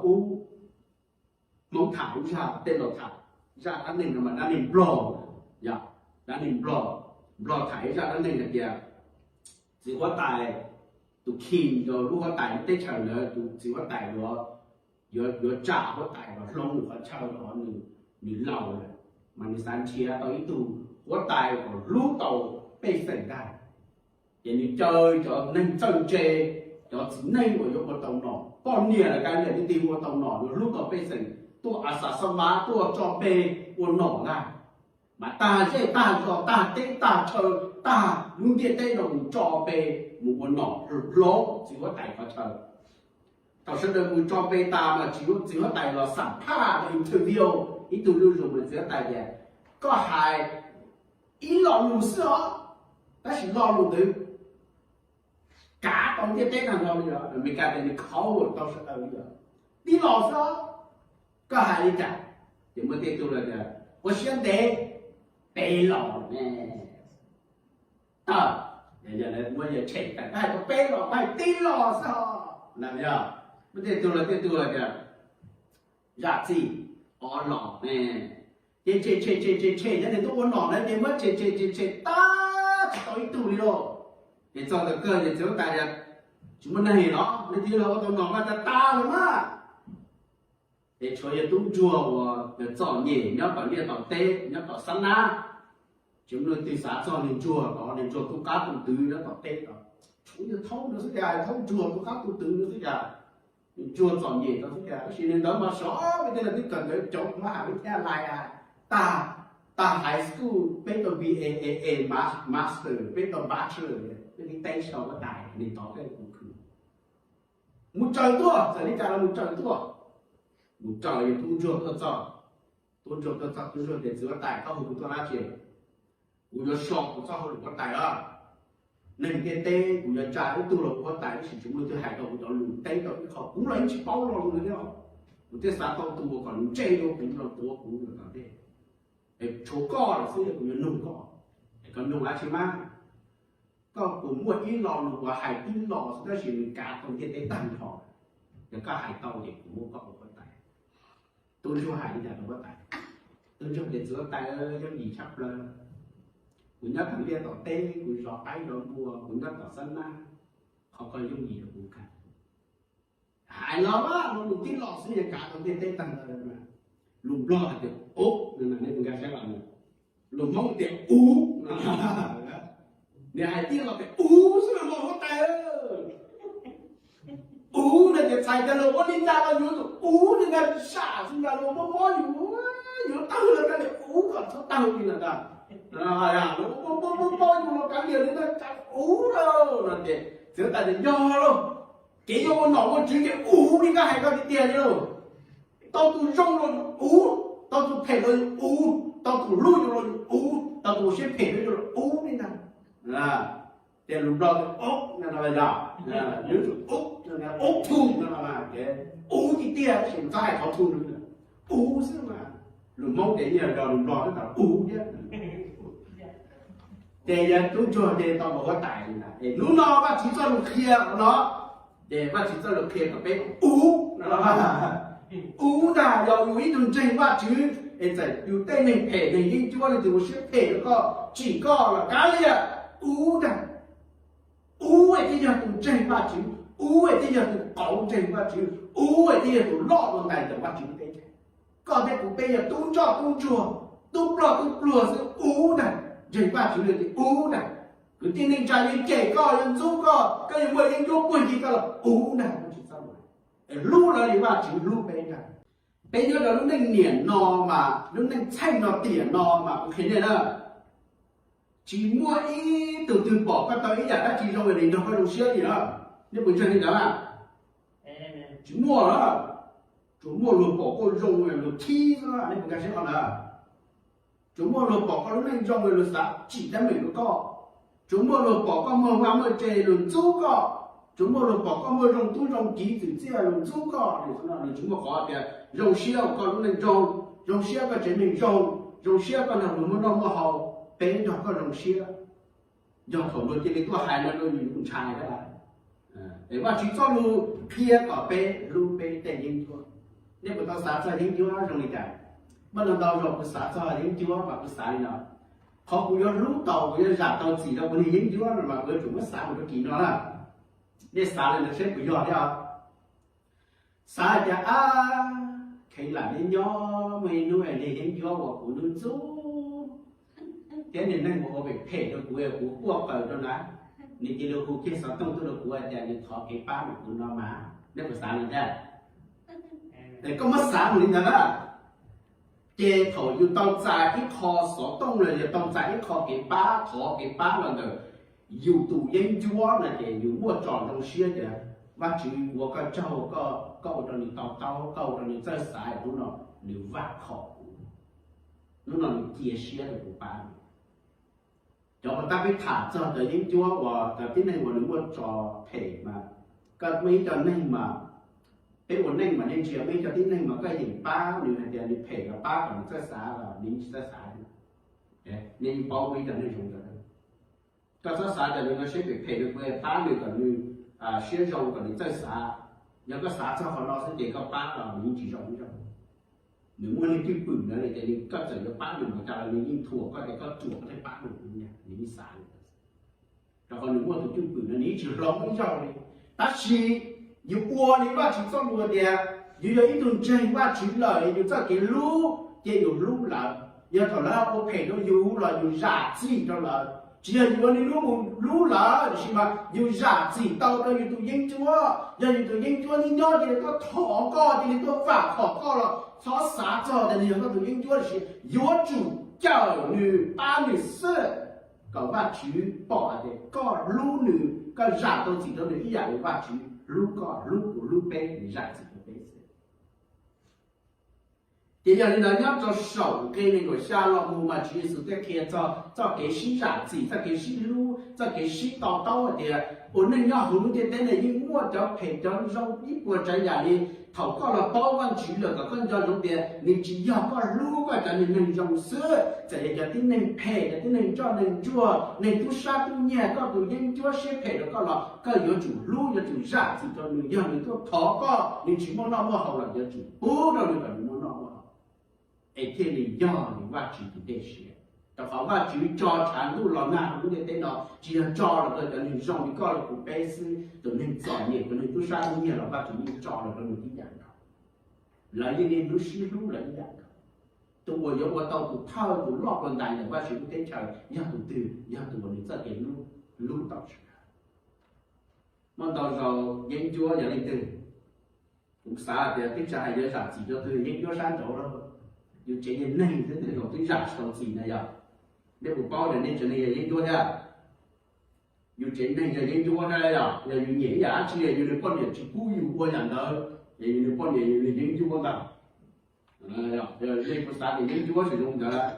Ub, Hmoob tham ib zaj, tej laus tham zaj dab neeg no mas dab neeg Nplog, yog dab neeg Nplog, Nplog tham ib zaj dab neeg hais tias txiv huab tais, tus king rau lub huab tais lub teb chaws ntawd, tus txiv huab tais yuav, yuav tsa huab tais los hloov nws qhov chaw los nws, nws laus lawm, mas nws xav nrhiav tau ib tug huab tais kom hlub tau pej xeem ntag. Ces nws caw cov neeg txawj ntse, cov txiv neej uas yuav ua tau nom, poj niam los kav liam, twb ua tau nom, yuav hlub tau pej xeem, tuaj a xav xab vab, tuaj tso pe ua nom ntag. Mas tag zej tag zos, tag teb tag chaw, tag lub ntiaj teb no mus tso pe, mus ua nom hloov txiv huab tais qhov chaw. Thaum sawv daws mus tso pe tas mas txiv huab tais los xam phaj los interview ib tug zuj zus, mas txiv huab tais tias, koj hais ib lo lus xwb os, tab sis lo lus ntawd kav tau ntiaj teb tag nrho li os. Amelikas tias nws cover tau sawv daws li os. Tib lo xwb os, koj hais li cas? Ces muaj tej tug los tias ua siab ntev, peb lo ne. Tawm, muab yawg tshem tas, koj hais tau peb lo, koj hais tib lo xwb os. Muaj tej tug los, tej tug los tias zam txim, ob lo ne. Ces tshem tshem tshem tshem tshem, nyob nws tuaj ua nom na ces muab tshem tshem tshem tshem tag tsis tau ib tug li lauj. Ces txog ntawm kawg ces txiv huab tais tias, tsis muaj neeg los, nej twb los ua tau nom mas tas tas lawm mas. Ces tshuav yawg tub ntsuag uas yog txom nyem nyob tom liaj tom teb nyob tom xab nab, tsis muaj leej twg xav txog nws ntsuag tod, nws ntsuag tu qab tu twv nyob tom teb tod. Tshuav yawg thaub no xwb cas, thaub ntsuag tu qab tu twv no xwb cas, nws ntsuag txom nyem tod xwb cas, tab sis nws ntawd mas sov peb tej no twb kawm ntawv cov mab has vib thab lais, tag, tag high school peb tau B A, A A, master, peb tau bachelor, peb twb teb sau huab tais, nws tod peb kuv khwv. Mus tsaws tuaj, txawm li cas los mus tsaws tuaj. Mus tsaws yawg tub ntsuag tuaj txog, tub ntsuag tuaj txog, tub ntsuag tias txiv huab tais, koj hu kuv tuaj dab tsi? Kuv yuav so kuv txoj hauj lwm huab tais os. Neeg ntiaj teb kuv yuav tsa ib tug los ua huab tais tab sis tsis muaj leej twg hais tau kuv cov lus, teb tau ib qho, kuv los yeej tsis paub lo lus li os. Kuv thiaj xav tau tus uas kom nws ntsej dua kuv los tuav kuv los tom ntej. Es tshuav koj lawm xwb kuv yuav nug koj, es koj nug dab tsi mas? Koj puas muaj ib lo lus uas hais tib lo xwb tab sis nws kav tau ntiaj teb tag nrho? Yog koj hais tau ces kuv muab koj ua huab tais. Tub ntsuag hais li cas rau huab tais? Tub ntsuag tias txiv huab tais, yooj yim tshaj plaws. Kuv nyob tom liaj tom teb, kuv zov qaib zov npua, kuv nyob tom xab nab, qhov ko yooj yim rau kuv kawg. Hais los mas lo lus tib lo xwb yog kav tau ntiaj teb tag nrho. Lus Nplog hais tias ub, nej puas nkag siab los? Lus Hmoob tias uv. Nws hais tib lo tias uv xwb los mas huab tais. Uv no ces txhais tau los ua li cas los yuav tus uv li ntag, sam xwb ntag, los mob mob yus, yuav tawg los kav liam uv kom txhob tawg li ntag. Los mob mob yus los kav liam li ntag, uv lauj no ces txiv huab tais tias yog lauj, kev yuav ua nom ua tswv ces uv li koj hais ko tiag tiag li lauj. Tau tus zoo los uv, tau tus phem los uv, tau tus hlub yus los uv, tau tus siab phem los uv li ntag. Ces lus Nplog tias ub no los yog, ub, ub thu no, uv tiag tiag tab sis txhob hais qhov thu no, uv xwb mas. Lus Hmoob ces yeej yog lus Nplog twb tau uv thiab. Ces yog tub ntsuag ces tau ua huab tais li ntag. Es hnub no Vajtswv txoj lus qhia no, ces Vajtswv txoj lus qhia kom peb uv no, uv ntag. Yog yus ib tug ntseeg Vajtswv es txawm yus tej neeg phem neeg yeeb ncuab leej twg ua siab phem rau koj, tsim koj los kav liam, uv ntag. Uv es thiaj yog tus ntseeg Vajtswv, uv es thiaj yog tus qauv ntseeg Vajtswv, uv es thiaj yog tus loj dua ntais ntawm Vajtswv lub teb chaws. Koj thiab kuv peb yog tub ntsoj tub ntsuag, tub ploj tub pluag xwb, uv ntag. Ntseeg Vajtswv los ces uv ntag. Kwv tij neej tsa yeej cem koj, yeej ntxub koj, koj yuav muaj yeeb ncuab puag ncig koj los uv ntag. Hlub lawv li Vajtswv hlub peb ntag. Peb nyob rau lub neej niam no mas, lub neej txheej no tiam no mas kuv qhia nej na, tsis muaj ib tug twg pom koj tau ib yam dab tsi zoo li nrog koj zoo siab li na. Nej puas ntseeg li ntawd? Tsis muaj lawm. Tsuas muaj luag pom koj zoo luag khib xwb, nej puas nkag siab qhov ntawd? Tsuas muaj luag pom koj lub neej zoo luag xav tsim teeb meem rau koj. Tsuas muaj luag pom koj muaj vaj muaj tse luag ntxub koj. Tsuas muaj luag pom koj muaj zoo tub zoo kiv txwm txiaj luag ntxub koj. Nws tsis muaj qhov tias zoo siab koj lub neej zoo, zoo siab koj tsev neeg zoo, zoo siab koj nrog luag muaj noj muaj haus, peb nrog koj zoo siab. Yog thaum luag cia li tuaj hais no rau yus ntshai thiab lawm. Es Vajtswv txoj lus qhia kom peb hlub peb tej yeeb ncuab. Nej puas tau xav txog yeeb ncuab zoo li cas? Muaj ntau ntau zaus kuv xav txog yeeb ncuab mas kuv xav li no: qhov kuv yuav hlub tau, kuv yuav zam tau txim rau kuv niag yeeb ncuab no mas kuv yuav tsum muab xav mus rau kis no na. Nej xav li ntawd seb puas yog thiab os? Xav hais tias, ab, kheev lam neb nyob muaj ib hnub niag yeeb ncuab uas kuv ntxub ntxub thiab niag neeg uas ua phem phem rau kuv, kuv quaj qw rau na, nws cia li hu kiag xov tooj tuaj rau kuv hais tias nws thov kev pab rau kuv no mas. Nej puas xav li ntawd? Es koj muab xav mus li ntawd na, ces thaum yus tau txais ib qho xov tooj los yog tau txais ib qho kev pab, thov kev pab los ntawm yus tus yeeb ncuab no ces yus muaj tso zoo siab tias, Vajtswv, ua koj tsaug, koj ua rau nws to taub, koj ua rau nws txawj xav, hnub no nws vam khom kuv, hnub no nws cia siab rau kuv pab nws. Cov uas tab peb tham txog cov yeeb ncuab uas cov tib neeg uas nws muaj tso phem mas, koj muaj ib co neeg mas, peb ua neej mas nej ntsia muaj ib co tib neeg mas koj yeem pab nws hais tias nws phem los pab kom nws txawj xav los nws yeej tsis txawj xav. Nej yeej paub muaj ib co neeg zoo li ntawd. Koj txhob xav tias nws no siab phem phem, nws kuv pab nws kom nws siab zoo kom nws txawj xav. Yog koj xav txog qhov no xwb ces koj pab los nws yeej tsis zoo ib zaug. Nws muaj niag cwj pwm ntawd li ces nws, koj txawm yuav pab nws npaum cas los nws yeej thuam koj tias koj ruam koj thiaj pab nws, nws yeej xav li ntawd. Rau qhov nws muaj tus cwj pwm no nws yeej tsis hloov ib zaug li. Tab sis yus ua li Vajtswv txoj lus tias yus yog ib tug ntseeg Vajtswv lawm, yus txoj kev hlub ces yus hlub lawv. Yog thaum lawv ua phem rau yus los yus zam txim rau lawv. Tsis yog yus ua li hlub mus hlub lawv, tiam sis mas yus zam txim tau rau yus tus yeeb ncuab. Yog yus tus yeeb ncuab nyob nyob cia li tuaj thov koj, cia li tuaj vam khom koj los txhob xav txog tias nws yog koj tus yeeb ncuab, tiam sis yuav tsum cawm nws, pab nws xwb, kom Vajtswv pom hais tias koj hlub nws, koj zam tau txim rau nws ib yam li Vajtswv hlub koj, hlub kuv, hlub peb, nws zam txim rau peb xwb. Ces yog li ntawd nyob rau saum nqe nees nkaum xya los mus mas Tswv Yexus thiaj qhia txog txoj kev sib zam txim, txoj kev sib hlub, txoj kev sib to taub hais tias ua neej nyob hauv lub ntiaj teb no yeej muaj cov phem cov zoo ib puas tsav yam li. Thaum koj los paub Vajtswv lawm kom koj nco ntsoov tias nws tsis yog koj hlub koj cov niag neeg zoo xwb, txawm yog cov tib neeg phem, cov tib neeg ntsoj neeg ntsuag, neeg tub sab tub nyiag, koj tus yeeb ncuab siab phem rau koj los koj yuav tsum hlub, yuav tsum zam txim rau nws. Yog nws tuaj thov koj, nws tsis muaj noj muaj haus los yuav tsum pub rau nws kom nws muaj noj muaj haus, es thiaj li yog nws Vajtswv tus dej siab. Rau qhov Vajtswv tso tshav ntuj los nag rau lub ntiaj teb no tsis yog tso los rau cov neeg zoo li koj li kuv peb xwb, tus neeg txom nyem, tus neeg tub sab tub nyiag los Vajtswv yeej tso los rau nws tib yam nkaus. Lawv yeej niaj hnub sib hlub lawv ib yam nkaus. Tus uas yuav ua tau tus thawj tus loj tus ntais ntawm Vajtswv lub teb chaws yog tus twg? Yog tus uas nws txoj kev hlub, hlub tau tshaj. Muaj ntau zaus yeeb ncuab yog leej twg? Kuv xav tias twb tsis hais yuav zam txim rau tus yeeb ncuab sab nraud lawm, yus tsev neeg xwb tej zaum twb zam tsis tau txim na yog. Nej puas paub tias nej tsev neeg yog yeeb ncuab thiab? Yus tsev neeg yog yeeb ncuab thiab yog, yog yus nyiam ib yam dab tsi yus niag poj niam tsis pub yus ua yam ntawd, es yus niag poj niam yus niag yeeb ncuab ntag. Nej puas xav tias yeeb ncuab tsis zoo ntawd?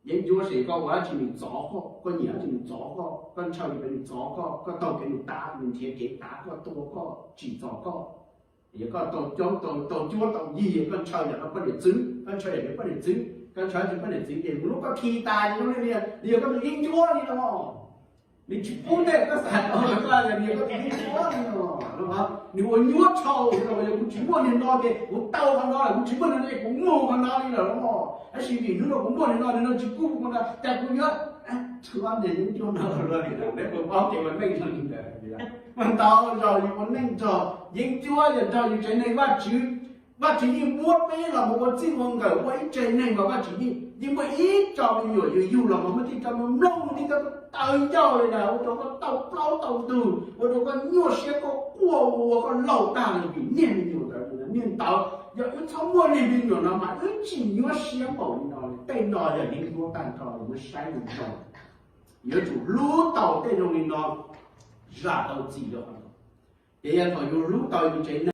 Yeeb ncuab ces koj ua dab tsi nws txov koj, koj nyiam dab tsi nws txov koj, koj ntshaw li pem nws txov koj, koj taug kev nws tav, nws nrhiav kev tav koj, tua koj, tsim txom koj. Yog koj tau cuab tau yig, koj ntshaw yam no poj niam txwv, koj ntshaw yam no poj niam txwv, koj ntshaw tsis poj niam txwv ces mus lub koj khi tas zoo li nws yog koj tus yeeb ncuab li no. Nws tsis pub tej koj xav tau, nws yog koj tus yeeb ncuab li no. Nws ua nyuaj tshaj, yog kuv tsis muaj niag no ces kuv tau qhov no lawm, kuv tsis muaj niag no ces kuv mus qhov no li lawm los. Tab sis vim hnub no kuv muaj niag no, niag no tsis pub kuv ua no ces kuv yuav txhua niag yeeb ncuab no los li lawm. Neb puas paub kev ua neej zoo li ntawd? Mas ntau zaus yus ua neej nrog yeeb ncuab, yog nrog yus tsev neeg. Vajtswv, Vajtswv yeej muab peb los mus ua txij ua nkawm ua ib tsev neeg los Vajtswv yeej, yeej muaj ib co me nyuam yus yug los mus muaj tej co mloog mloog, tej co taw ncauj li ntawd ua rau koj tau plaub tau ntug, ua rau koj nyuaj siab, koj quaj ua koj laus tag li vim niag me nyuam ntawd. Niag ntawd yog wb txhob muaj niag me nyuam no mas wb tsis nyuaj siab npaum li no li. Tej no yog yeeb ncuab tag nrho, muab saib mus tso. Yuav tsum hlub tau tej zoo li no, zam tau txim rau qhov no. Ces yog thaum yus hlub tau yus tsev neeg